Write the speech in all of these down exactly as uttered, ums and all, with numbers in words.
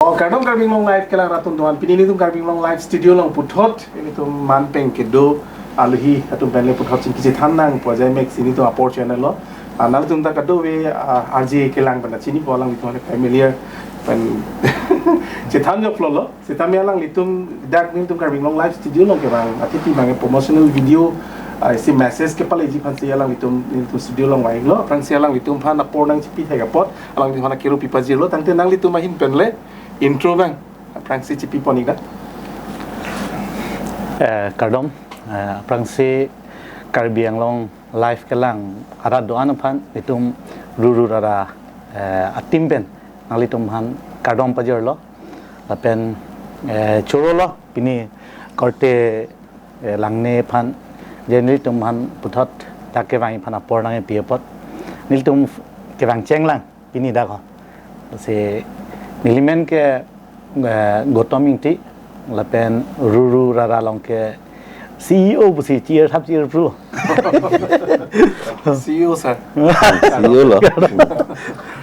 Oh, kardom Karbi Anglong Live kelang rat atum doan. Pini nelitum Karbi Anglong Live studio along puthot, nelitum manpeng kedo aluhi atum pen le puthot chingki chethan nangpo ajai mek si nelitum apor channel lo. Ah, nangtum ta kadokave, ah, R J kelang pen ta chinipo, alanglitum le familiar pen chethan joklo lo. Sitame alanglitum dak nelitum Karbi Anglong Live studio along kevang, athe pi bang promotional video, ah, isi message kepaleji aphan si alanglitum nelitum studio along vanglo. Aphrangsi alanglitum aphan apor nangchipithek apot, alanglitum aphan akero pipajirlo, tangte nanglitum ahin pen le intro bang aphrangsi chipipon ik da. Eh, kardom, eh, aphrangsi Karbi Anglong Live kelang arat doan aphan nelitum Ruru Rara, eh, a-team pen nanglitum aphan kardom pajirlo. Lapen, eh, chorolo pini korte, eh, langne aphan, je nelitum aphan puthot dak kevang aphan apor nangpi apot, nelitum kevang chenglang pini dak ho. Si nelimen ke, eh, Gautam Ingti, lapen Ruru Rara along ke C E O pusi chi-er thap chi-er pru. C E O sir. C E O lo.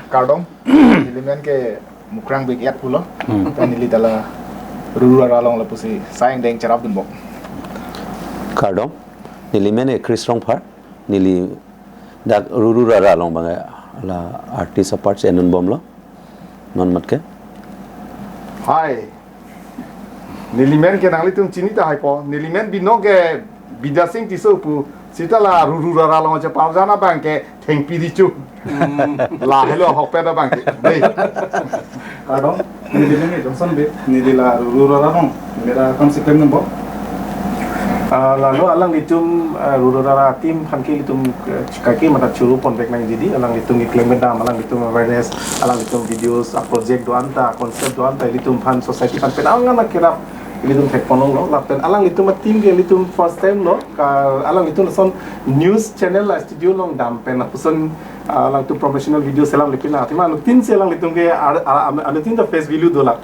Kardom, nelimen ke Mukrang Big Yat pulo. Hmm. Pen neli ta la Ruru Rara along lapusi sai angdeng cherapdunbom. Kardom, nelimen ke Chris Rongphar, neli dak Ruru Rara along bang la artist apart si enun bomlo. Non mat ke. Hi. Nelimen ke nanglitum chini tahai po. Nelimen binong ke Bidya Sing Tisso pu. Seta la Ruru Rara along cheparjan abang ke Thengpi Richu. Hmm. La helo ahokpet abang ke. Dei. Kardom, nelimen ke Johnson Bey, neli la Ruru Rara along mera kam si klemdunbom. Ah, lalu alanglitum, ah, Ruru Rara team aphan ke ilitum, eh, kaike mata churu ponvek nangji dei, alanglitum keklem kedam, alanglitum awareness, alanglitum videos, a-project doan ta, concept doan ta, ilitum aphan society aphan penang nang kerap ilitum thekponlonglo, lapen alanglitum a-team ke ilitum first time lo, ka alanglitum lason news channel la studio along dam pen lapuson, ah, alangtum promotional video selam lepin la, athema anuttin si alanglitum ke ar-, ar-, am-, anuttin ta face value dolang.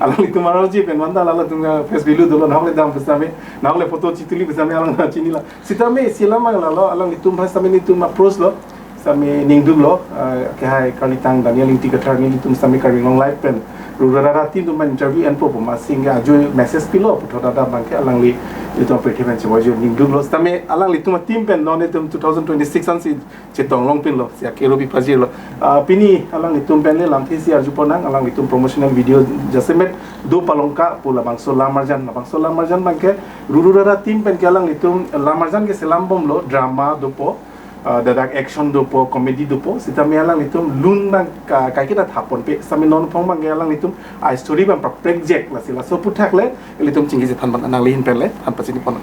Alanglitum arloji pen manta alanglitum ke face value dolo, nahok le dam pusitame, nahok le photo chituli pusitame alang chinilo. Sitame selam abang lalo, alanglitum aphan sitame nelitum approach lo, sitame ningduklo, ah, ke hai kalitang Daniel Ingti Kathar nelitum sitame Karbi Anglong Live pen Ruru Rara team atum aphan interview enpo pu amatsi ke ajo message pilo, puthot dak abang ke alangli nelitum aphan pethephan chevojo ningduklo. Sitame alanglitum a-team pen non nelitum two thousand twenty-six ansi chetonglong pinlo, si akero pipajirlo. Ah, pini alanglitum pen le lamthe si arjupon nang, alanglitum promotional video jasemet Do Palongka pu labangso lam arjan, labangso lam arjan abang ke Ruru Rara team pen ke alanglitum lam arjan ke selam bomlo, drama dopo, ah, ladak action dopo, comedy dopo, sitame alanglitum lun abang ka-, kaike ta thaponpe, sitame non phong abang ke alanglitum a-story abang praprek jek, lasi laso aputhak le ilitum chingki chethan abang nangli ahin pen le than pachini pon.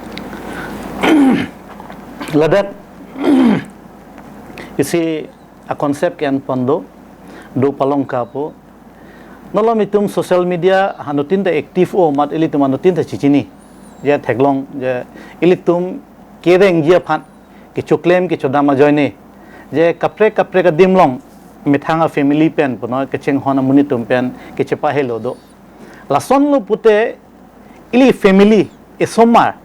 Ladak isi a-concept ke-enpon do, Do Palongka pu. Non la nelitum social media anuttin ta active o amat ilitum anuttin ta chichini. Je theklong, je ilitum kerengji aphan, kechoklem kechodam ajoine, je kaprek kaprek adim along methang a-family pen punon kachinghon amonit atum pen kachepahelo do. Lasonlo pute ili family, isomar,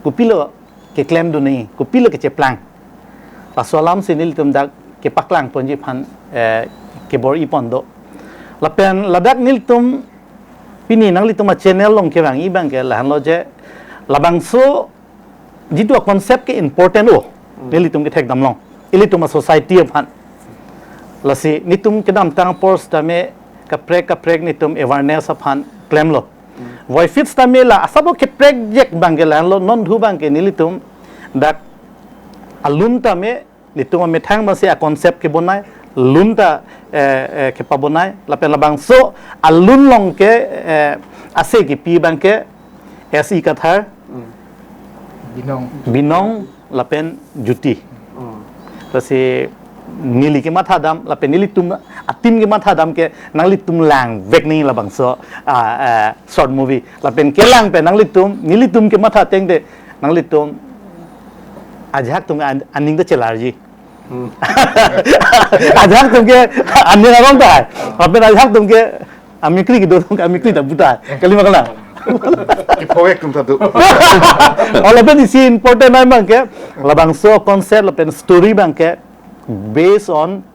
kopilo keklemdun nangji, kopilo kacheplang. Laso alam si nelitum dak kepaklang ponji aphan, eh, kebor-ipon do. Lapen ladak nelitum pini nanglitum a-channel along kevangji abang ke lahenlo je, labangso jitu a-concept ke important o, hmm, nelitum kethekdamlong, ilitum a-society aphan. Lasi nelitum kedamtang apor sitame kaprek kaprek nelitum awareness aphan klemlo. Hmm. Voifit sitame la asabo kaprek jek abang ke lahenlo, non thu abang ke nelitum dak alun tame nelitum amethang abang si a-concept kebonai, lun ta, eh, eh, kepabonai, lapen labangso alun along ke, eh, ase kepi abang ke S E Kathar, hmm, Binong. Binong lapen Juti. Hmm. Lasi neli kemathadam, lapen nelitum a-team kemathadam ke nanglitum langvek nangji labangso, ah, ah, short movie. Lapen kelang pen nanglitum, nelitum kematha ateng te nanglitum ajahak atum an-, aning ta chelarji. Hmm. Ajahak atum ke aning arong tahai. Lapen ajahak atum ke amikri kedo atum ke amikri ta bu tahai. Kalima kalang. Kiphovek atum ta do. Oh, lapen isi important abang ke labangso concept lapen story abang ke based on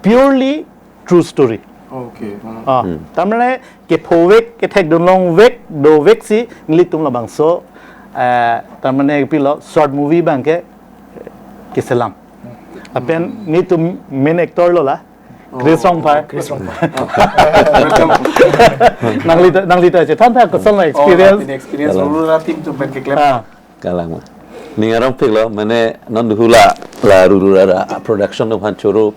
purely true story. Okay. Hmm. Ah, hmm, ta mane kephovek, kethekdun longvek, dovek si nelitum labangso, eh, ta mane pilo short movie abangke keselam. Lapen nelitum main actor lo la, Chris Rongphar. Chris Rongphar. Nangli ta, nangli ta chethan tha, kosonlo experience? Experience, experience, Kalang. Ruru Rara ateam atum pen keklem. Ah. Kalang ma. Ning arongpiklo, mane non hula la Ruru Rara production atum aphan choro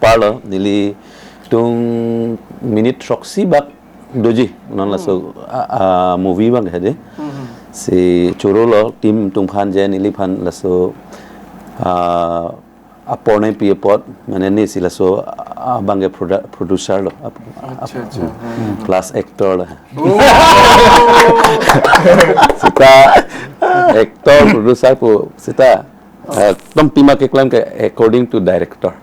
parlo, nelitum minute throksi bak doji, non laso, hmm, a, a, movie abang hedi. Hmm. Si chorolo team atum aphan je neliphan laso, a, apor nangpi apot, mane ne si laso, a, abangke produ-, producer lo. Ap-, ap-, Acha, acha. Hmm. Plus actor lo. Oh. Seta actor, producer pu seta, eh, ekdom pima keklem ke according to director.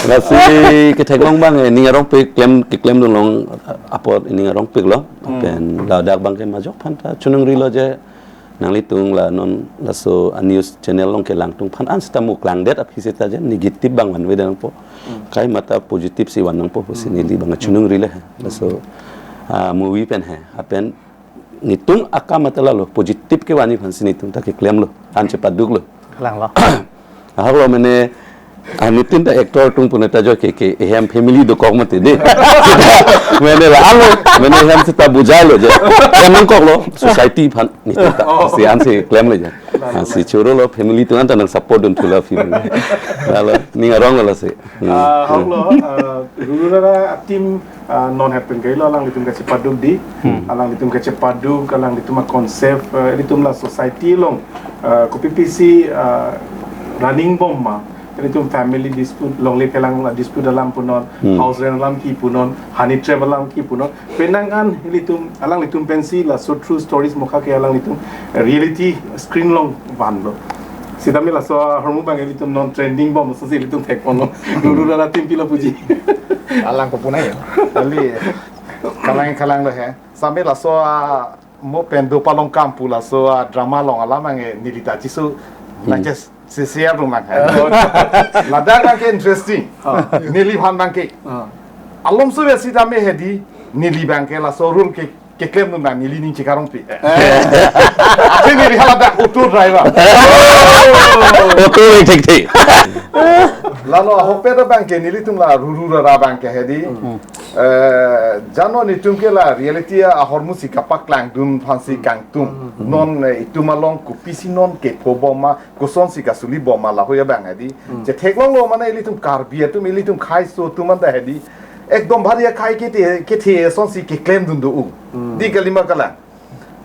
Lasi ketheklong abang, eh, ning arongpik klem, keklemdun long apot ning arongpiklo. Hmm. Pen ladak abangke majok aphan ta choningri lo je nanglitum la non laso a-news channel along kelang atum aphan an seta mo klangdet aphi seta je negative abang vanve nangpo. Hmm. Kaimata positive si van nangpo pusi, hmm, neli abang choningri le. Laso, ah, movie pen he. Lapen netum akam ata lalo positive kevanji aphansi netum ta keklemlo. An chepaduklo. Kalanglo. Ahoklo mane, ah, netum ta actor atum pu neta jo ke, ke, ehem family dokok mati de. Mane la alo, mane ehem seta bujailo je. Ehem nangkoklo, society aphan netum ta. Oh. Si ansi klemlo je. Lalo. Ah, si chorolo family atum anta nang support dun thula film. Lalo, ning aronglo si. Hmm. Ah, ahoklo, ah, Ruru Rara ateam, ah, non het pen kailo alanglitum kachepaduk di. Hmm. Alanglitum kachepaduk, alanglitum a-concept, ah, ilitum la society along, ah, kopi pisi, ah, running bom ma. Ilitum family dispute, longle phelang la dispute alam punon, hmm, house rent alam ke punon, honey trap alam ke punon. Penang an ilitum, alanglitum pensi laso true stories mokha ke alanglitum, eh, reality screen along vanlo. Sitame laso ahormu abang ilitum non trending bom, so si ilitum thekponlo. Ruru Rara ateam pilo puji. Alang kopunai ya. Kali, kalang, kalanglo he. Same laso, ah, mo pen do palong kampu laso, ah, drama along alam ange neli ta chisu, hmm, nang ches si share dun nang he. Oh. Ladak abangke interesting. Ah. Neliphan abangke. Ah. Alomso ve sitame hedi, neli abangke laso role ke, keklemdun nang, neli ning chekarongpi. Eh. Ate neli haladak auto driver. Auto le thekthek. Lalo ahokpet abangke nelitum la Ruru Rara abangke hedi. Hmm. Eh, jano netum ke la reality ahormu si kapaklangdun aphansi, hmm, kangtum. Hmm. Non, eh, itum along kopisi non kepho bom ma, kosonsi kasuli bom ma lahei abang hedi. Hmm. Chetheklonglo mane ilitum Karbi atum, ilitum khei aso atum anta hedi. Ekdom bhari akhei kethe, kethe asonsi keklemdun do-o. Hmm. Di kalima kalang.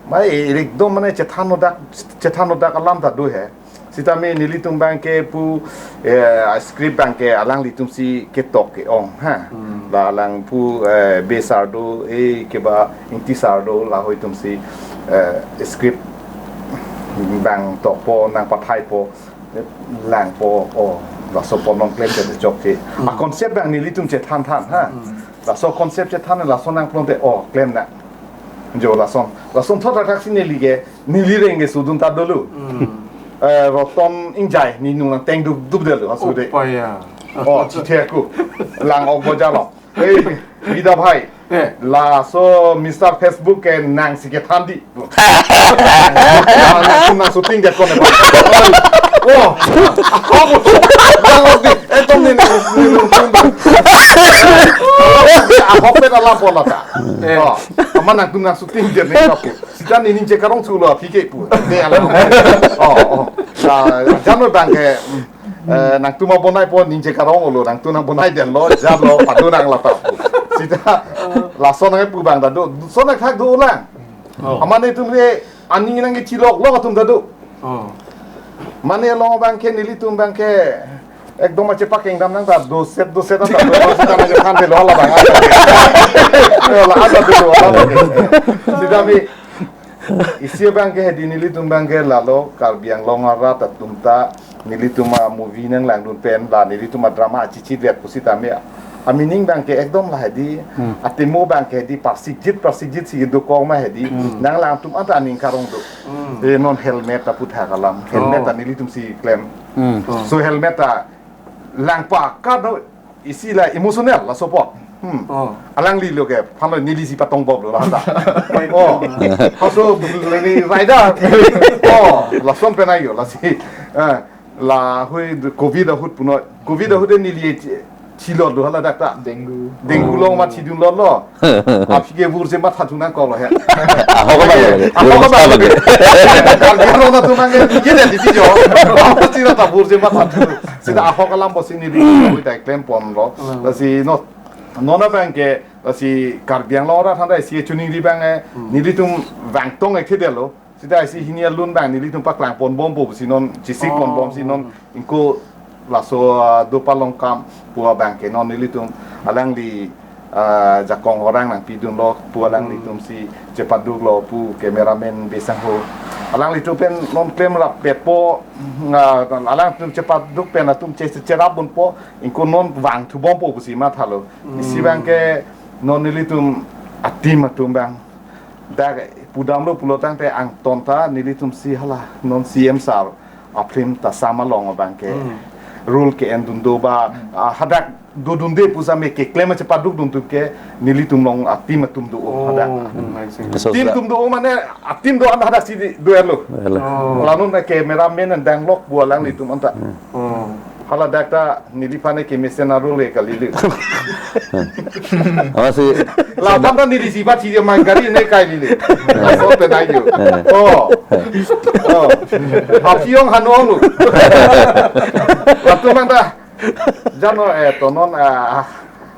Mai ekdom mane chethan nodak, chethan nodak alam ta do he. Sitame nelitum abangke pu, eh, script abangke alanglitum si ketok ke-ong ha. Hmm. La alang pu, eh, Bey sir do, eh, keba Ingti sir do, lahei atum si, eh, script abang tokpo, nangpathaipo, eh, langpo, oh, laso pon non klem te chokche. Hmm. A-concept abang nelitum chethan than ha. Hmm. Laso concept chethan, laso nangplongte, oh, klem nang. Jo lason. Lason thot thakthak si neli ke, neli reng ke sudun ta dolo. Hmm. Eh, Roton Ingjai, ne nung nangteng dup dup detlo, hasu de. Opa ya. Oh, chithe aku. Lang-ok boja lo. Hei, Bida bhai. Eh. Laso Mister Facebook ke nangsi kethan di. Nang, nang, nang shooting det kone, bhai. Oh. Lang-ok di. Eh, tom ni, ni, ni, ni, ni. Ahokpet alam po lata. Eh. Oh. Amat nangtum nang shooting det ne kap. Sita nening chekarong chulo aphi ke pu. De alam. Oh, oh. Sa, jano abangke, eh, nangtum abonai po ning chekarong-olo, nangtum nang bonai detlo, jalo, padu nang lata. Sita, lason nangpu abang ta do, son nangthak do ulang. Oh. Amat netum le, aning nangkechilok lo atum ta do. Oh. Mane along abangke, nelitum abangke, ekdom ache pakeng dam nang ta, doset, doset ta, doset ta nang khan de lo la abang. Lo la asa de lo la abang. Sitame, isi abangke hedi nelitum abangke lalo, Karbi Anglong arat atum ta, nelitum a-movie nanglangdun pen, la nelitum a-drama achichi vet pusitame, a-meaning abangke ekdom la hedi, hmm, atemo abangke hedi, parsikjit, parsikjit si dokok ma hedi, hmm, nanglang atum anta aning karong do. Hmm. Eh, non helmet ta puthak alam, helmet, oh, ta nelitum si klem. Hmm. Oh. So helmet ta Langpa kado isi la emotional laso apot. Hmm. Oh. Alangli lo ke, aphan lo neli si patong bob lo la ta. Oh. Haso ni rider. Oh, lason penai yo, lasi. Eh, la hui covid ahut puno. Covid ahut neli chi-, chilot lo hala dak ta. Dengue. Dengue along ma chidun lo lo. Aphi ke vur je matha thu nangkok lo he. Ahok abang lagi. Ahok abang lagi. Karbi Anglong atum abang ke, ye dei di jo. Apa sih ta vur je matha thu. Sita ahok alam bosi neli hui ta klem pon lo. Hmm. Lasi no, non abang ke, lasi Karbi Anglong arat aphan ta isi chuningri abang eh, Hmm. nelitum vangtong ek thedetlo. Sita isi hini alun abang nelitum paklang pon bompo pusi non, chisik pon bom si non, Oh. ingko laso, ah, Dopa Longkam pu abang ke non nelitum alangli, ah, jakong orang nangpidun lo pu alanglitum Hmm. si chepaduk lo pu cameraman Besang ho. Alanglitum pen non klem rapet po, ah, alangtum chepaduk pen atum che-, cherap bompo, ingko non vang thu bompo pusi matha lo. Isi Hmm. abang ke non nelitum a-team atum abang. Dak pudam lo pulo tangte angton ta nelitum si hala non C M sir a-film Tasam along abang ke Hmm. role ke-en dun do ba, Hmm. ah, hadak dodunde pusitame keklem chepaduk dun atum ke nelitum along a-team atum do Oh, hadak. Hmm. I see. So, Team sa- atum do mane a-team do an hadak si di, do-et lo. Elo. Oh. Lanun na cameraman an danglok pu alanglitum anta. Hmm. Oh. Hala dak ta neliphan ke mesen a-role kali le. Amatsi La aphan ta neli si bat si dia main gari ne kai neli. Laso penai yo. Eh. Oh. Oh. Aphi ong hanu ong lo. Latum abang ta. Jano eh tonon ah,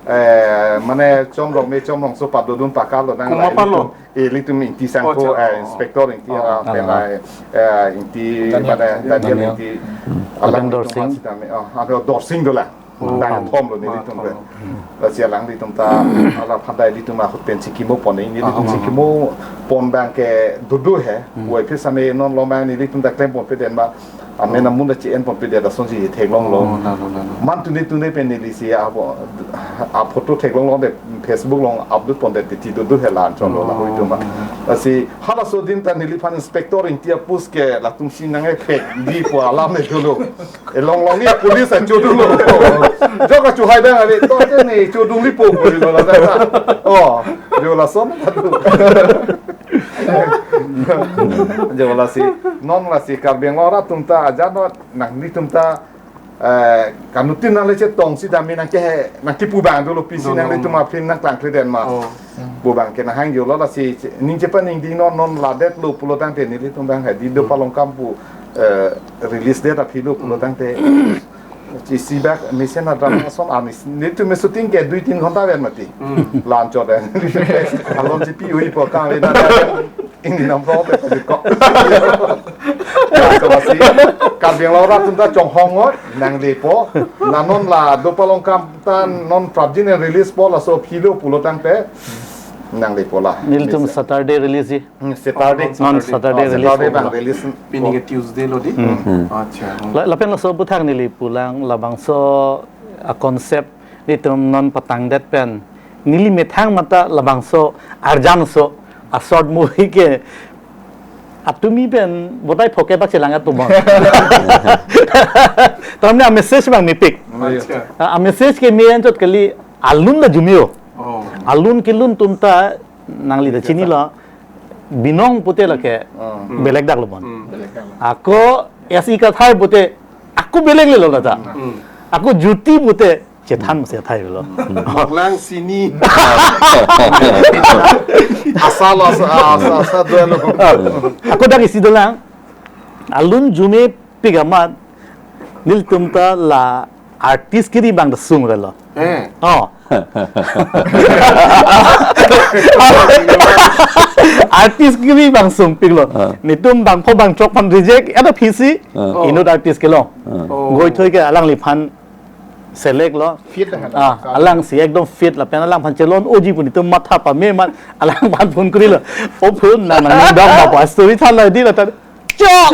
eh, mane chomrong me chomrong so padodun pakar lo nang Kuma la palo? ilitum, ilitum Ingti Sangko, Oh, eh, oh. Inspector Ingti, Oh. ah, pen Ah. ai, eh, Ingti, Daniel. Mane Daniel Daniel. Ingti. Hmm. Alang Abang Dorsing. Sitame, oh, ada Dorsing dolang. Oh. Bang thom lo nelitum Oh, ke. thom lo. Lasi alanglitum ta, ala phandai ilitum ahut pen chikimo pon, ilitum Ah, ah, ah. chikimo pon abang ke dudu he. Hmm. Wai phi same non lo abang nelitum ta klem ponpe den ba. Amen Oh. amun ta che-en ponpe den asonsi theklong lo. Oh, na, na, na, na. Man tuni tuni pen neli si abo, a photo theklong lo de Facebook along upload pon de titi dudu he la anchot lo la Oh. hui tum ba. Lasi halaso adim ta neliphan Inspector Ingti a-post ke latum si nang-epek di pu alam ne dolo. Elong long ni police acho dolo. Jok acho hai dang ave to te ne cho dung lipo pu lo la ta. Oh, jo lason ta tu. Jo lasi, non lasi Karbi Anglong arat atum ta aja no nanglitum ta, eh, kanutin nanglechetong sitame nangke, nangkepu abang dolo pisi No, no, nanglitum no. a-film nangklangkle den ma. Oh. Pu abang ke nanghang jo lo lasi, ning chepaningding non non ladet lo pulo tangte nelitum abang hadi Dopa Longkam pu, eh, release date aphi lo pulo tangte. Isi bak mesen a-drama ason amis. Nelitum shooting ke dui tin ghonta ven mati. Hmm. La anchot den. Alon si pi ui po kang le na. Ingni nam ro pe ko. Laso lasi Karbi Anglong arat atum ta chonghong oi, nanglepo. La non la Dopa Longkam ta non prapjin release po laso aphi lo pulo tangte. Nanglepo la. Nelitum Mesen. Saturday release ji. Hmm, Saturday. Non Saturday. Saturday Oh, release Saturday po. Bang release. Pini ke Tuesday lo di? Hmm. Hmm. Acha. Hmm. La, lapen laso aputhak neli pulang labangso a-concept nelitum non patangdet pen. Neli methang mata labangso arjan so a-short movie ke atumi pen botai phoke bak chelang atum. Tamne a-message abang mepik. Acha. A, a-message ke me anchot kali alun la jumio. Oh. Alun kelun atum ta nangli ta chinilo. Binong pute lake Oh. Hmm. belek dak lo bon. Hmm. Belek dak lo. Ako S E Kathar pute ako belek le lo ta. Hmm. Ako Jyoti pute Chethan masi athai lo. Banglang sini. Asal, asal, asal, asal dua lo. Ako dak isi dolang. Alun jumepik amat nelitum ta la artist kiri abang ta sung relo. Eh. Oh. Artist kiri abang sungpiklo. Ah. Nelitum bangpho bangchok aphan reject, ada P C, Ah. inut artist kelong. Ah. Oh. Goithoi ke alangliphan select lo. Fit dah. Ah, alangsi ekdom fit lapen alangphan chelon-oji pu nelitum matha pame amat alangphan phone korilo. O phone nang nang dong ma pa story than la di la ta. Chok.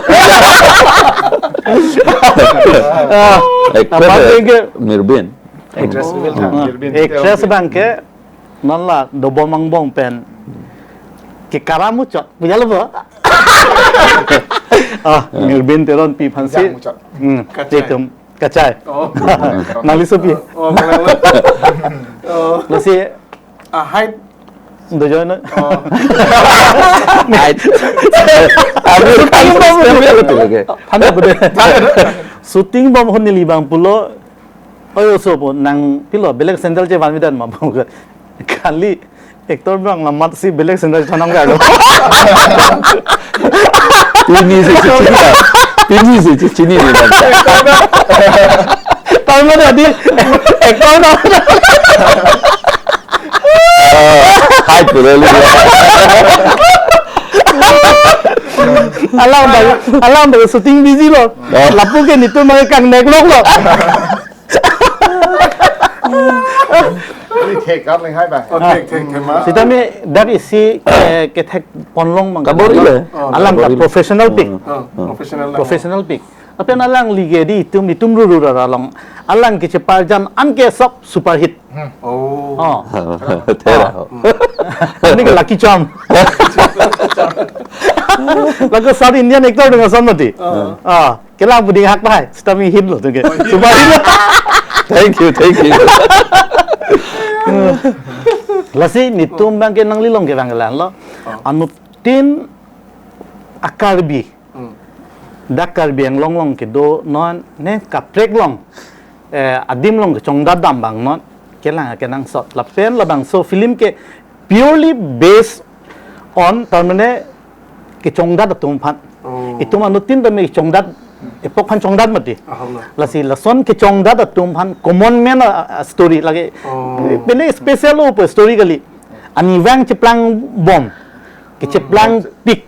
Ah, Actress apa eh, ke? Mirbin. Actress Mirbin. Ah, Mirbin. Actress abang ke non la dobom angbong pen. Ke karamu chok. Punya lo bo. Ah, Mirbin Teronpi aphansi. Jang muchot. Hmm, Kachai. Nelitum Kachai. Oh. Nangli sopi. Oh, Malayalam. Oh. Lasi, ah, height. Dojono. Oh. Height. Abi kan system ya betul ke. Handa betul. Shooting bom hon neli bang pulo. Oi, oso po nang pilo belek sandal chevan vedan ma bang. Kali actor bang lamat si belek sandal chonang ga lo. Pini si chini. Pini si chini ni. Tama tadi actor na. Hai pura lu. Alang bang, alang bang shooting busy lo. Oh. Lapu ke nitum mangkang nek lok lo. Ini thek kar ling hai bang. Oh, thek, thek, thek ma. Sitame dak isi, eh, kethek ponlong mang. Kabor ile. Oh. Alang ka Kabor ile. Professional pic. Hmm. Oh, professional lang. Professional pic. Apen alangli ke di itum, itum ruru rara along. Alang ke cheparjan an ke sop superhit. Hmm. Oh. Oh. Tera. Oh. Ini ke Lucky Charm. Lagu South Indian actor dengan son mati. Oh. Ah. Kelang puding hak tahai, sitame hit lo tuke. Oh, hit. Coba hit lo. Thank you, thank you. Lasi nitum bang ke nanglilong ke bang kelang lo. Oh. Anuttin a-Karbi. Hmm. Dak Karbi Anglong along kedo non ne kaprek along. Eh, adim along kechongdat dam bang non. Kelang kenangsot. Lapen labangso film ke purely based on, tarmane kechongdat atum aphan. Oh. Itum anuttin tame kechongdat, epok aphan chongdat mati. Aham na. Lasi lason kechongdat atum aphan common man a, a story lake. Oh. Pele special opo story kali. Arnivang cheplang bom. Kecheplang Hmm. pic.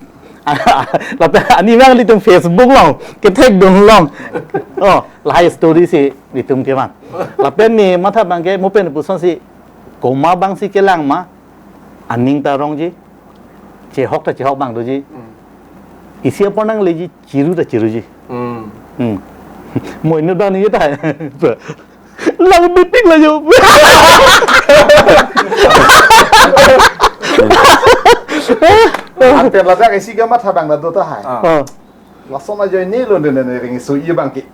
Lapen arnivang ilitum Facebook along, kethekdun along. Oh, lahai story si ilitum kevang. Lapen ne matha bang ke, mo pen pusonsi, komat bang si kelang ma, aning ta rongji, chehok ta chehok bang doji. Hmm. Isi apor nangleji, chiru ta chiruji. Hmm. Hmm. Mo inut bang ni ta. Lang bitik la jo. Ante ladak isi ke matha bang la do tahai. Ah. Oh. Lason ajoine lo ne ne ring su i bang ke.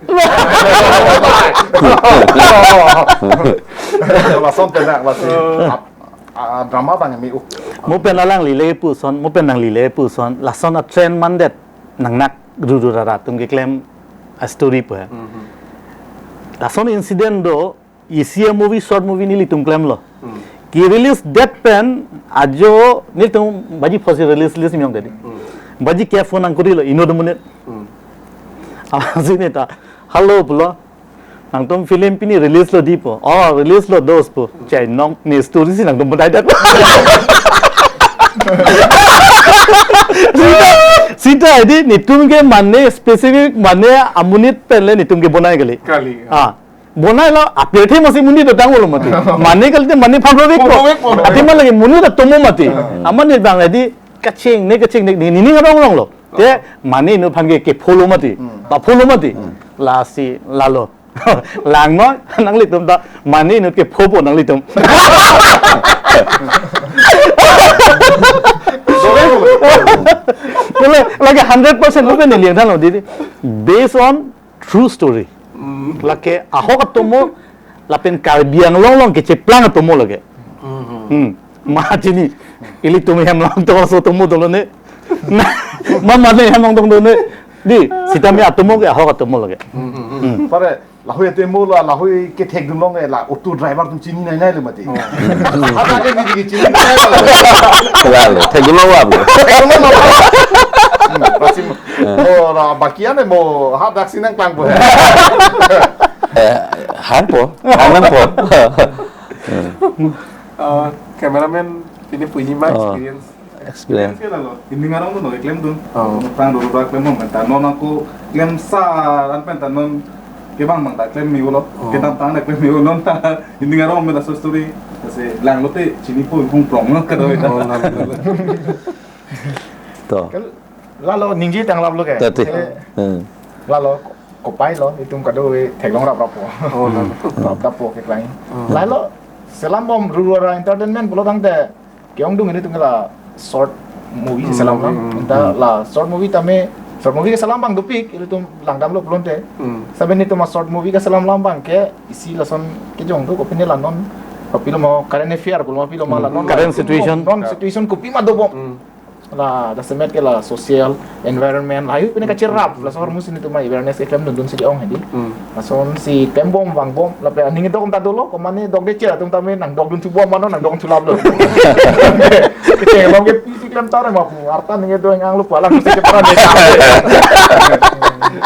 Lason penak lasi. Ah, drama bang mi u. Mo pen alangli le puson, mo pen nangli le puson, lason a trend mandet nangnak ruru rara atum keklem a story po. Mhm. Lason incident do, isi a movie, short movie nelitum klemlo. Hmm. Kerelease det pen ajo nelitum baji phosi release, release miyong tadi. Hmm. Baji ke phone nangkorilo, inut amonit. Hmm. Abang si neta, "Hello," pulo. "Nangtum film pini release lo di po." "Oh, release lo dos po." "Chai nong, ne story si nangtum bonai det." Sita, sita di netum ke mane specific mane amonit pen le netum ke bonai kali. Kali. Ah. Bonai lo, apirthe masi monit dotang lo mati. Mane kalite mane phan rovek po. Rovek po. Athema lake monit atomo mati. Hmm. Amonit bang edi kaching ne kaching ne ne ne ngarong rong lo. Te mane inut aphan ke kepho lo mati. Hmm. Papho lo mati. Hmm. Lasi lalo. Langnon nanglitum ta mane inut kepho po nanglitum. Lake, lake hundred percent lo pen neli yang thanlo di. Based on true story. Hmm. Lake ahok atomo lapen Karbi Anglong along kecheplang atomo lake. Hmm. Hmm. Ma chini. Ilitum hem along toso atomo dolo ne. Na, ma mane hem along dolo ne. Di, sitame atomo ke ahok atomo lake. Hmm, hmm, hmm. Hmm. Pare, lahei atomo lo, lahei kethekdun along la auto driver atum chininei nai le mati. Oh. Hadak ke neli ke chininei nai le. Lalo, thekdun lo wa bo. Thekdun lo wa. Hmm, pasti mo, mo la bakian mo hadak si nangklang po. Eh, han po, han nang po. Uh, cameraman pini puji ma Oh. Experience. Experience. Experience ke lalo. Hini ngarong dun, klemdun. Oh. Tang dolo ba klem mong ta non ako klem sa ran pen ta non kevang mang ta klem mi ulo. Oh. Kedam tang ta klem mi ulo non ta. Hini ngarong me laso story. Kasi lang lote chini po hung prong no kada ta. Oh, lalo, lalo. To. Kal-, lalo ningje tang lap lo ke. Tati. Eh, Hmm. Lalo ko-, kopai lo itum kado we theklong rap rap po. Oh, lalo. Rap rap po keklang. Hmm. Lalo selam bom ruru rara entertainment pulo tangte ke-ongdung ilitum ke la short movie Hmm, selam lang. Hmm, hmm. Anta la short movie tame Short movie keselam abang dopik, ilitum langdamlo pulote. Hmm. Seta nelitum a short movie keselam alam abang ke isi lason kejong do, kopine la non, kopilo mo current affair, kopilo mo la non, current situation. Non situation kopima dobom. Hmm. La, jasemet ke la social, environment, la yu pine kacherap, laso ahormu si nelitum awareness keklem dundun si ong hedi. Hmm. Lasonsi klembom vangbom, lapen aning dok ta dolo, komane dokde che atum tame nangdok dun thubom mano, nangdok thulaplo. Kecheng bom ke pisi klem tar ma pu, arta ning do ang lo pu alang si ke para ne.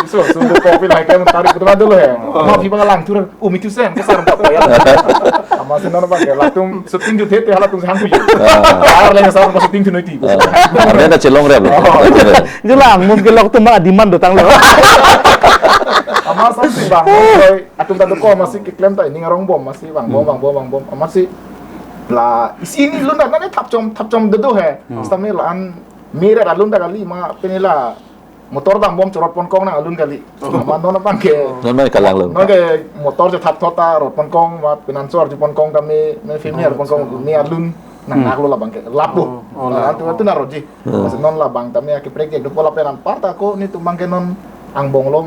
So, so do ko pil hai klem tar ko dolo he. Ma phi bang langthur, umi tu sen, kesar ta ya. Amatsi non abang ke, latum shooting juthe te halatum sang pu. Ah. Arleng sar ma shooting tu noi ti. Ah. Arleng ta chelongrep lo. Oh. Jelang, mum ke lok tu ma demand dotanglo. Amatsi bang, oi, atum ta doko amatsi keklem ta ining arong bom, amatsi vangbom, vangbom, vangbom. Amatsi la isi neli lun ta nane thapchom, thapchom dodo he. Hmm. Seta me la-an mere la lun ta kali ma pine la motor dambom chorot ponkong nang alun kali. Oh. Ma non abang ke. Non ma kalang lo. Non ke motor je thap thot ta rot ponkong ma pine ansor je ponkong tame, me film her ponkong me alun nang Hmm. nanglo labang ke. Lapu. Oh, oh, la la. Antu antu na roji. Hmm. Amatsi non labang tame ke prek jek dopo lapen anparta ko nelitum abang ke non angbong lo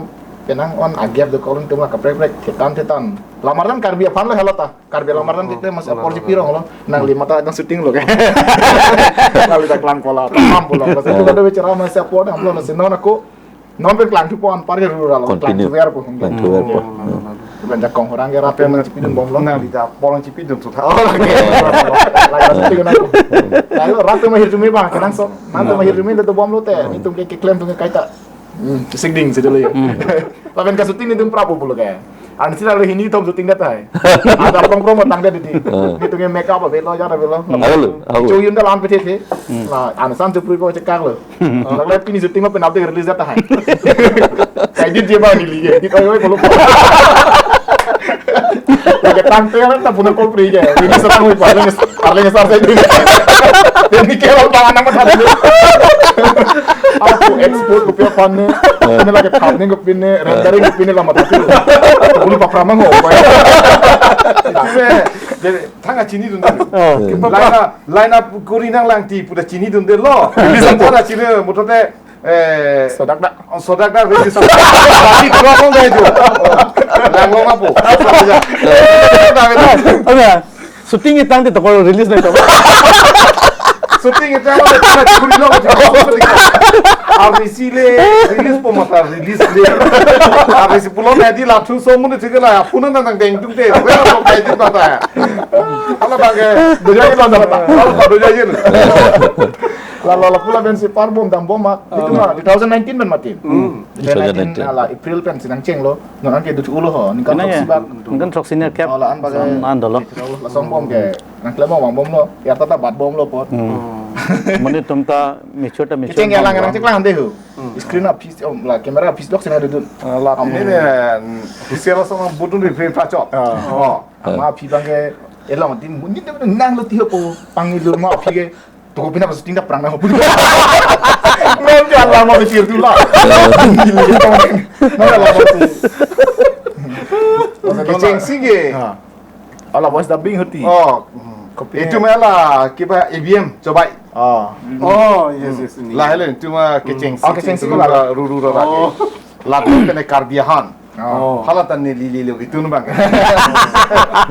penang on agap do kolon tuma kaprek prek thetan thetan. Lamar dan Karbi aphan lo helo ta. Karbi lamar dan Oh, tite amatsi oh, apor la, la, la. Chepirong lo. Nangli mata nang shooting lo ke. Nangli ta klang kola. Tam pulo. Amatsi Oh. tu kada bicara amatsi apor dam lo amatsi non ako non pen klang thupo anpar ke rural lo. Klang Continue. thuver po. Klang thuver po. Oh, la, la, la. Bukan jakong orang ke rap amatsi chepidun bom lo. Nangli ta apor chepidun tu tha. Oh, la, la. La, la, shooting na. Lalu rap ma hirjume bang, kenang so. Nang tu ma hirjume le dobom lote. Nelitum ke keklem atum ke kaita. Hmm, sing ding sejelo ya. Hmm. Lapen ka shooting nelitum prappo pulo ke. Ansi lalu hini thom shooting dat hai. Ada prong prong matang dat di. Hmm. Nelitum ke makeup avelo, ya avelo. Hmm. Avelo, avelo. Cho yun da lam pe the the. Hmm. La, an san tu prui ko chekak lo. Hmm. Lalu pini shooting ma penap de release dat hai. Kaidit je ba neli ke. Dit oi oi pulo. Lake tangte kan ta punya kopri ke. Ini serang wi paling paling sar saya dulu. Ini ke lo tangan nama tadi. Aku export kopi aphan ne. Ini lake thumbnail kopine, rendering kopine lama tadi. Uli paprama ngo. Jadi tangka chinidun. Oh. Line up, line up kuri nanglang ti pu ta chinidun detlo. Bisa pu ta chini mutote Eh, sodak dak. Oh, sodak dak release sodak. Tapi dua kong dah itu. Lang long apa? Apa ya? Oke. Shooting itang di toko release na to. Shooting itang di toko release na to. Abisi le release po mata release le. Abisi pulo na di la thu so mun thik la. Puna nang deng tung te. Wala lo kai di mata. Ala bangke. Doja ke bangke. Ala doja ke. La la la pula pensi parbom dambom ma. Itu ma two thousand nineteen pen mati. Hmm. Two thousand nineteen. Two thousand nineteen ala April pensi nangchenglo. Non anke duthu ulo ho. Ningkan Nang ya, throksi bak. Ningkan throksi ni kep. Ala an bak. An dolo. Lason bom ke. Nangklem bom bom lo. Ya tata bat bomlo pot. Hmm. Mane tum ta mature ta mature. Kecheng ya lang bom. Nangcheklang dei ho. Hmm. Screen a piece, oh, la camera piece dok sina dudun. Ah, la Am- ini ne, hmm, khusia lason budun di free pachot. Ah. Oh. Ama aphi bangke elong tin mun tin nanglo tiho po pangilur ma aphi ke. Toko pina shooting ta prang na ho. Non ke alam ma bitir tu la. Non alam ma tu. Kechengsi ke. Ha. Ala voice dubbing hoti. Oh. Kopi. Itu mela kiba A B M coba. Ah. Oh, yes, yes, ini. Lahai lo itu ma kechengsi. Oh, kechengsi itu la. Ruru rara. Oh. Lagu kene Karbi ahan. Oh. Hala ta neli lilo gitu nu bang.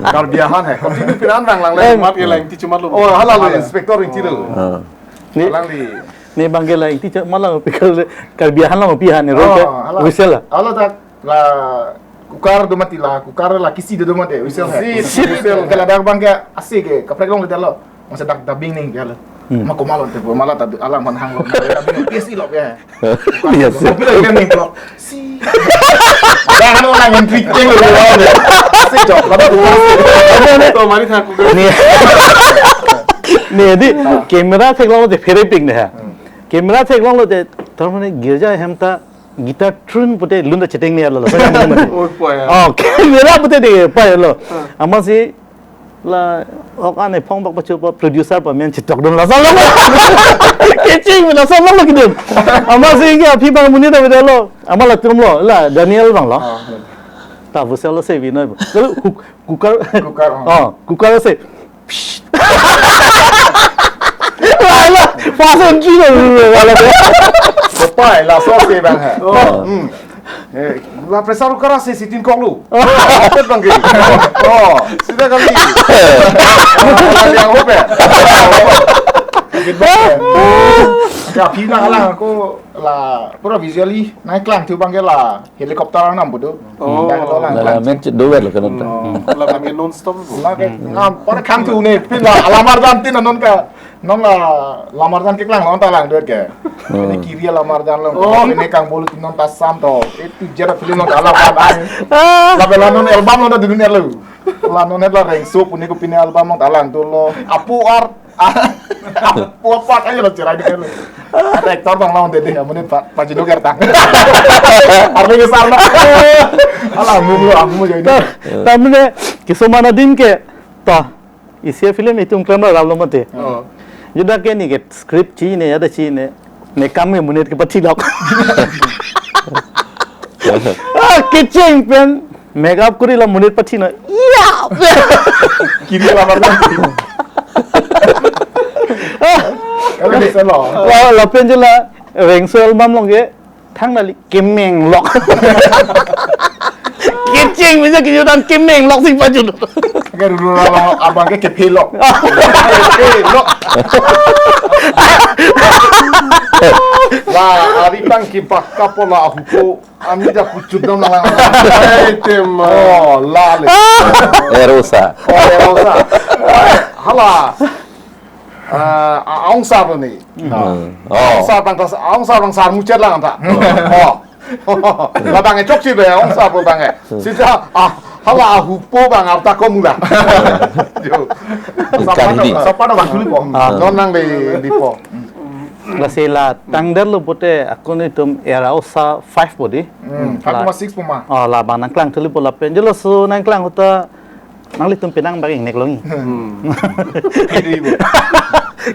Karbi ahan hai. Kopi nu piran bang lang le. Eh, mat ke lang ti cuma lo. Oh, hala lo inspector itu lo. Ah. Ni, Lang di. Ni bangke la ingti cak malang pikir Karbi ahan la mapi han ni Oh, rong ke ala. Whistle la. Ala tak la kukar do mati la, kukar la kisi do mati, whistle hai. Si, si, whistle. Kalau ada bangke asik ke, kaprek long lo. Masa dak dubbing ning dia lo. Hmm. Ma ko malon te, malah tadi alang man hang lo. Dubbing, yes, ilo ya. Yes. Kopi lagi kan nih, bro. Si. Jangan orang yang trick yang lo. Asik, Jok. Lalu tuh. Tuh, mari aku. Ni. Ni, di camera theklonglo te phere pik ne ha. Hmm. Camera theklonglo te, tar mane girja hem ta guitar tune pute lun ta cheteng ne lo. Oh, po ya. Oh, camera pute de, po lo. Hmm. Amatsi la ok ane phong bak pachu pa producer pa men chitok dun lason lo. Keching lason lo kidun. Amatsi ke aphi bang muni ta beda lo. Ama latum lo, la Daniel bang lo. Ah, hmm. Ta bu sel lo se bi noi bu. Lalu kuk-, kukar. Kukar, oh. Oh, kukar se. Psh. Wala, fast entry lo, wala. Kopai, laso si bang he. Oh. Hmm. Eh, la pressure cooker si sitin kok lu. Oh. Apet bang ke. Oh, sida kali. Yang hope. Ya, pina lang ako la pura visually nangklang thu bang ke la helicopter nang bodo. Oh. Dak lo lang. La, la, klang. Met do wer lo kan. Oh. La bang ke non stop. La ke ngam para khang thu ne pin la alamar dan tin non ka. Non la lamar dan keklang lo ta lang duet ke. Hmm. Ini kiri lamar dan lo. Oh. Ini kang bolu tin non ta sam to. Itu jera film non ta lang. Ah. La bela non album lo ta dun lo. La non het la Rengso pu ne ko pine album non ta lang dolo. Apu ar. Apu apa aja lo cerai dikit lo. Ada aktor bang lawan dede ya menit Pak Pak Jino Gertang. Arme ke sarna. Ala mung lo amu jadi. Ta mane kisomana dim ke ta isi film itum klemra rap lo mate. Oh. Juda ke ni ke script chi ne ada chi ne. Ne kam ke monit ke pathi lok. Ah, kecheng pen makeup kuri la monit pathi na. Iya. Kiri lamar lang. Kalau bisa lo. La, lapen je la Rengso album along ke thang nali kemeng lok. Kecheng bisa kejutan kemeng lok sing pajut. Ke dulu lama abang ke kepelok. Kepelok. La, ari tang kibak kapola ahupo. Ami ja puchut dam lang. Hai tema. Oh, la le. Erosa. Oh, erosa. Hala. Ah, a- aung sa ni. Hmm. Oh. Aung sa bang tas, aung sa bang sar muchet lang ta. Oh. Labang e chokche be aung sa bang e. Sita ah hala ahupo bang arta ko mula. Jo. Ikan ini. Sapa na bang tulipo. Ah. Non nang di dipo. Lasi la tangdet lo pute akun itum era osa five po di. Hmm, five comma six po ma. Oh, labang nangklang tulipo lapen. Jelo su nangklang uta nanglitum penang bang ingnek longi. Hmm.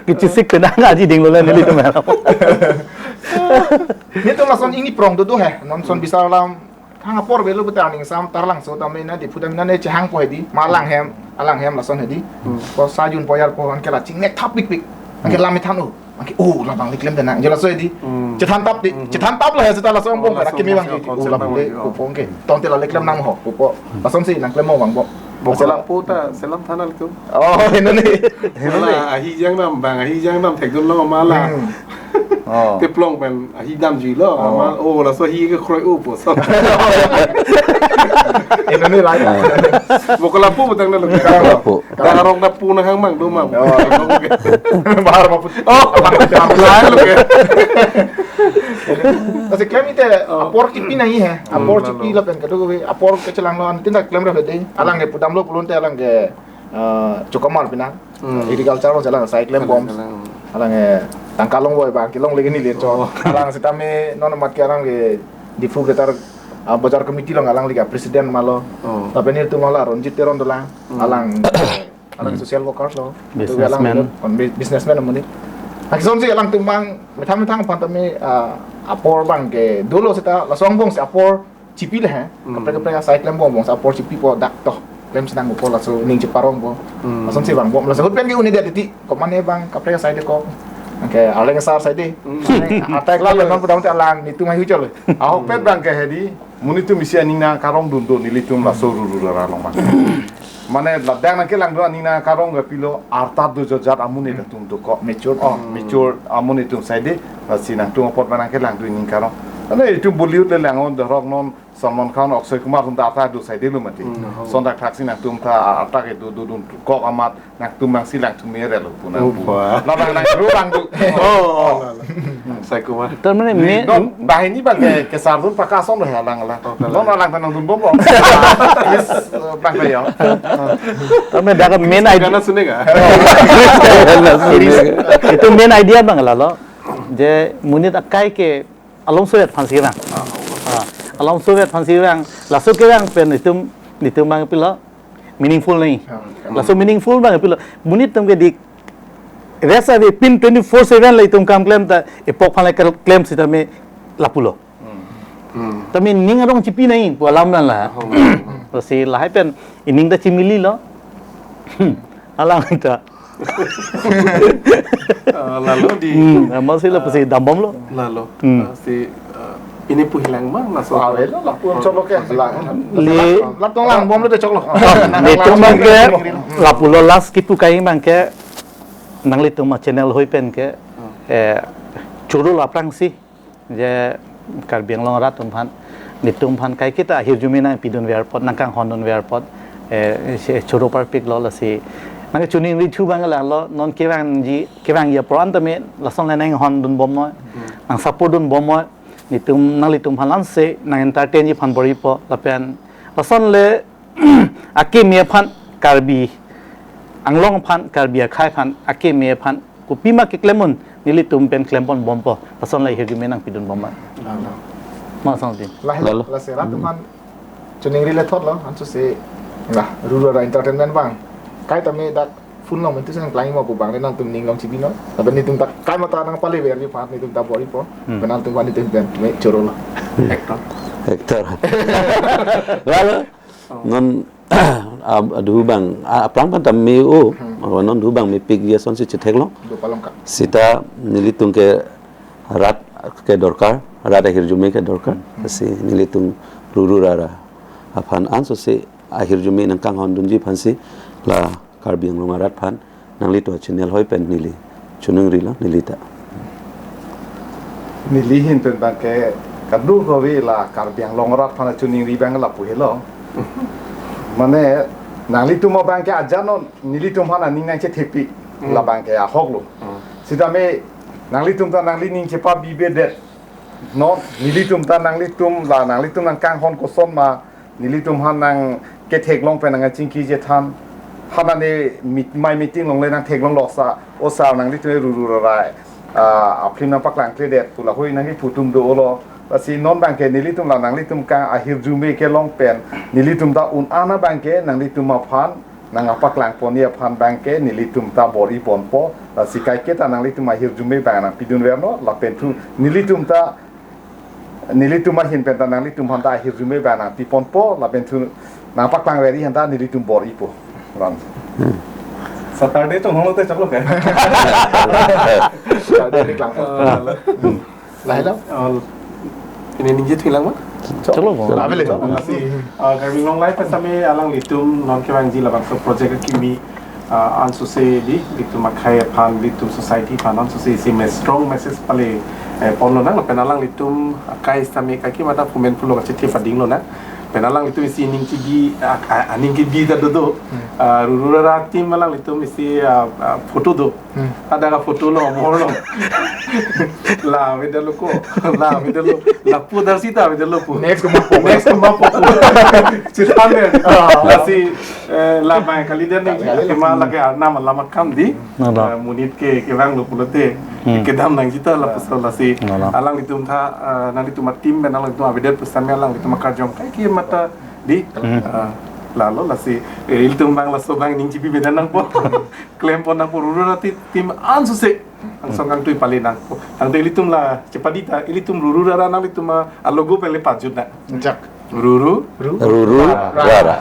Kechisik penang aji ding lo la nelitum era. Netum lason ingni prong do do he. Non son bisa alam hang apor belo beta aning sam tarlang so tame na di phutam na ne chehang po hedi. Ma alang hem, alang hem lason hedi. Hmm. Ko sajun poyar po anke la chingnek thap pik pik. Anke lam than o. Anke oh labang le klem dena. Jelo so hedi. Hmm. Chethan tap di, hmm, chethan tap la he seta lason. Oh, bong lason, kena kimi bang lason, di. Oh, labang le, oh, ko pong ke. Tangte la le klem nang ho, ko po. Lason si nang klem mo bang bo. Bo selam. Selam puta, selam thanal tu. Oh, ini nih. Ini nih. Mala ahi jang nam bang, ahi jang nam thek dun lo mala. Hmm. Oh. Teplong pen ahi damji lo, oh, mala, oh, laso ahi ke kroi upo so. Ini nih lah. Bo kelapu betang na lo. Kelapu. Dak arong dak pu nang hang mang do mang. Oh. Bahar maput. Oh. Lain lo ke. Kasi klem ite, oh, apor chipi nangji he. Apor, hmm, chipi lapen kado kave. Apor kechelang lo antin dak klem ra hede. Alang ke pudam lo pulun te alang ke, eh, Chokamar pina. Hmm. Agriculture lo jalan sai klem bom. Jalan. Alang ke tangka long boy bang kelong lagi ni le cho. Oh. Alang sitame non mat ke alang ke Diphu Greater, ah, Bazar Committee lo alang lagi president malo. Oh. Tapi ni tu mala Ronjit Teron dolang. Hmm. Alang alang, hmm, social worker lo. Businessman. Alang kon bu- businessman amonit. Akison si alang tumang methang methang aphan tame, ah, apor bang ke dolo seta lason bong si apor chipi le he. Hmm. Kaprek kaprek asai klem bong bong si apor chipi po dak toh. Klem sinang po laso ning cheparong po. Hmm. Lason si bang bong laso hut pen ke uni dia titi. Kok mane bang kaprek asai de kok. Anke aleng sar sai de. Hmm. Atai klem non pudam te alang netum ahi huchol. Ahok pet bang ke hedi. Monit atum isi aning nangkarong dun do nelitum laso ruru rara long ma. Mane ladak nangkelang do aning nangkarong ke pilo arta do jojat amonit atum do kok. Mature. Oh, mature amonit atum sai de. Lasi nangtum apot ma nangkelang do ningkarong. Ane itum Bollywood le lang on dorok non Salman Khan, Akshay Kumar atum ta arta do sai de lo mati. Hmm. Son dak thak si nangtum ta arta ke do do dun kok amat. Nangtum bang si lang thum mere lo puna. Oh, pu. Wah. La bang nang ru bang du. Oh, oh, la, la. Sai kuma. Tar mane me- non, dah ini bang ke, ke sardun paka son lo ya lang la. Oh, non la. Alang tanang dun bom bom. Yes, bang ya. Tar mane dak main idea. Gana sune ga? Series. Itu main idea bang la lo. Je monit akai ke along soyat aphan si vang. Ah, along soyat aphan si vang. Laso kevang pen itum, itum bang pilo meaningful nangji. Ah, ah. Laso meaningful bang pilo. Monit atum ke di rest ave pin twenty four seven la itum kam klem ta epok aphan la klem sitame lapulo. Hmm. Hmm. Tame ning arong chipi nangji pu alam nang la. Oh. Lasi lahai pen ining ta chimili lo. Alang ta Ah, lalo di, hmm, amat si lapusi dambomlo. Lalo. Hmm. Ah, si, ah, pini puhilang ma, laso. Ah, lalo, lapu choklo ke. Li- Lat tong lang bomlo te choklo. Netum abang ke, lapulo last kipu kai abang ke, nanglitum a channel hoi pen ke, eh, choro aphrangsi je Karbi Anglong arat atum aphan, netum aphan kaiketa ahirjume nangpidunver apot, nangkanghondunver apot, eh, si choro parpiklo lasi. Nang choningri thu abang lalo, non kevangji, kevangji apor an tame, lason le nanghondunbom noi, nang support dunbom noi, netum, nanglitum aphan ansi, nang entertain ji aphan bor-ipo, lapen, lason le, akeme aphan Karbi Anglong aphan, Karbi akhei aphan, akeme aphan kopima keklem un, nelitum pen klemponbompo, lason le ahirjume nangpidunbom ma. Lalo. Ma sang tin. Lah, Lalo. Lah, serat teman. Choningri le thotlo, anso si, lah, Ruru Rara Entertainment abang. Kai tame dak phone along mentu sang klang mo pu abang le nangtum ning along chibino. Tapi netum ta kai mata nangpalever ji aphan, netum ta bor-ipo. Hmm. Pen nangtum aphan netum pen me chorolo. Actor. Actor. Lalo. Non, ab-, adu abang, a-, aphrang aphan ta me-o, hmm, non adu abang mepik ji asonsi chetheklong. Dopa Langka. Seta nelitum ke rat ke dorkar, rat ahirjume ke dorkar. Hmm. Si nelitum Ruru Rara aphan anso si ahirjume nangkanghondunji aphansi la Karbi Anglong arat aphan nanglitum a channel hoi pen neli choningrilo neli ta. Neli ahin pen abang ke kadokave la Karbi Anglong arat aphan choningri abang lapu helo. Mane nanglitum abang ke ajanon nelitum aphan aning nangchethepi, hmm, labang ke ahoklo. Hmm. Sitame nanglitum ta nanglining chepabibedet. Non nelitum ta nanglitum la nanglitum nangkanghon koson ma, nelitum aphan nangketheklong pen nangchingki chethan. Hanane meet-, mai meeting along le nangtheklonglo sa, o sir nanglitum Ruru Rara, ah, a-film nangpaklangkledet pu lahei nangkipu atum dolo. Lasi non abang ke nelitum la nanglitum ke ahirjume kelong pen, nelitum ta un-an abang ke nanglitum aphan nangpaklangponji aphan abang ke nelitum ta bor-iponpo. Lasi kaiketa nanglitum ahirjume abang nangpidunvernon, lapen thu nelitum ta, nelitum ahin pen ta nanglitum aphan ta ahirjume abang nangpiponpo, lapen thu nangpaklangverji aphan ta nelitum bor-ipo. Ran. Hmm. Saturday atum honglo te choklo ke? Saturday klang. Ah, lah, hello. Oh, pini ningje thulang ma? Choklo mo. Abele. Lasi, ah, Karbi Anglong Live asame alanglitum non kevangji labangso project akimi, ah, anso si di, nelitum akhei aphan, nelitum society aphan anso si isi me strong message pale, eh, ponlonang, lapen alanglitum akai sitame kaike mata pumen pulo kachethi padinglonang. Pen alanglitum isi ning kebi, ah, ah, ning kebi ta dodo. Hmm. Ah, Ruru Rara team alanglitum isi, ah, ah, photo do. Hmm. Ada ka photo lo, amor lo. La, avedetlo ko. La, avedetlo. Lapu dar sita avedetlo ko. Next ke ma po. Next ke ma po. Cita men. Ah. Lasi, eh, la mai kali dia nih. Kali dia. Kema lake arna malam akam di. Nada. Eh, monit ke, kevanglo pulote. Hmm. Kedam nang cita la, nada, pusat lasi. Nada. Alanglitum ta, eh, nanglitum a team, nanglitum avedet pusat me alanglitum akarjong kaike mata di. Hmm. Eh, lalo lasi, eh, ilitum abang laso abang ning chibi bedan nangpo. Klempon nangpo Ruru Rara ti-, team anso si. Angsong kangtui pale nangpo. Tangte ilitum la chepadi ta, ilitum Ruru Rara nanglitum a, a logo pen le pajut na. Jak. Ruru. Ru. Ruru Rara. Rara.